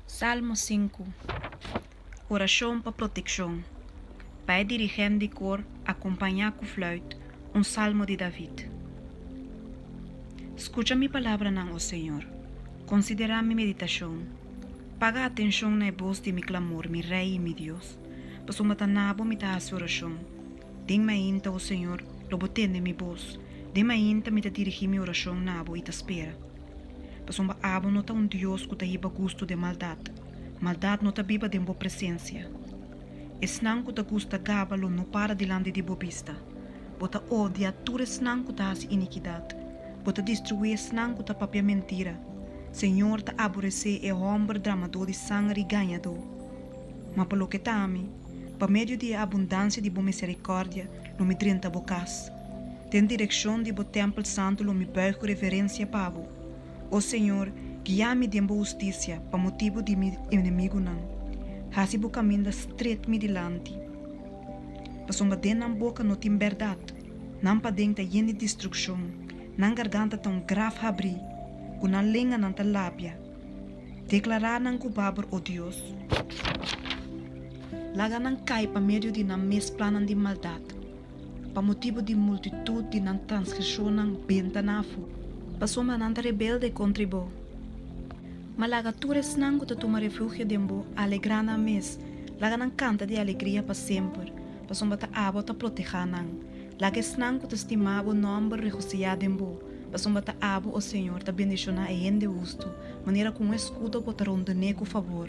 Salmo sinku, Orashon pa protekshon. Pa e dirigent di kor, akompañá ku flùit, un salmo di David. Skucha mi palabranan, o señor, konsiderá mi meditashon. Paga atenshon na e bos di mi klamor, mi Rei i mi Dios, pasobra ta na bo mi ta hasi orashon. Den mainta, o señor, lo bo tende mi bos, den mainta mi ta dirigí mi orashon na bo i ta spera. Pasobra abo no ta un Dios ku ta hiba gustu den maldat, maldat no ta biba den bo presensia. Esnan ku ta gusta gaba lo no para dilanti di bo bista. Bo ta odia tur esnan ku ta hasi inikidat, bo ta destruí esnan ku ta papia mentira. Señor ta aboresé e hòmber dramadó di sanger i gañadó. Ma pa loke ta ami, pa medio di e abundansia di bo miserikòrdia lo mi drenta bo kas. Den direkshon di bo tèmpel santu lo mi bùig ku reverensia pa bo. O señor, guia mi den bo hustisia pa motibu di mi enemigunan. Hasi bo kaminda stret mi dilanti. Pasobra den nan boka no tin bèrdat, nan paden ta yen di destrukshon, nan garganta ta un graf habrí, ku nan lenga nan ta labia. Deklará nan ku baber, o Dios. Laga nan kai pa medio di nan mes plannan di maldat. Pa motibu di multitut di nan transgreshonnan benta nan afó. Pasobra nan ta rebelde kontri bo. Ma laga tur esnan ku ta tuma refugio den bo alegrá nan mes, laga nan kanta di alegria pa semper, pasobra ta abo ta protehá nan. Laga esnan ku ta stimá bo nòmber regosihá den bo, pasobra ta abo, o Señor, ta bendishoná e hende hustu, manera ku un eskudo bo ta rondon'é ku fabor.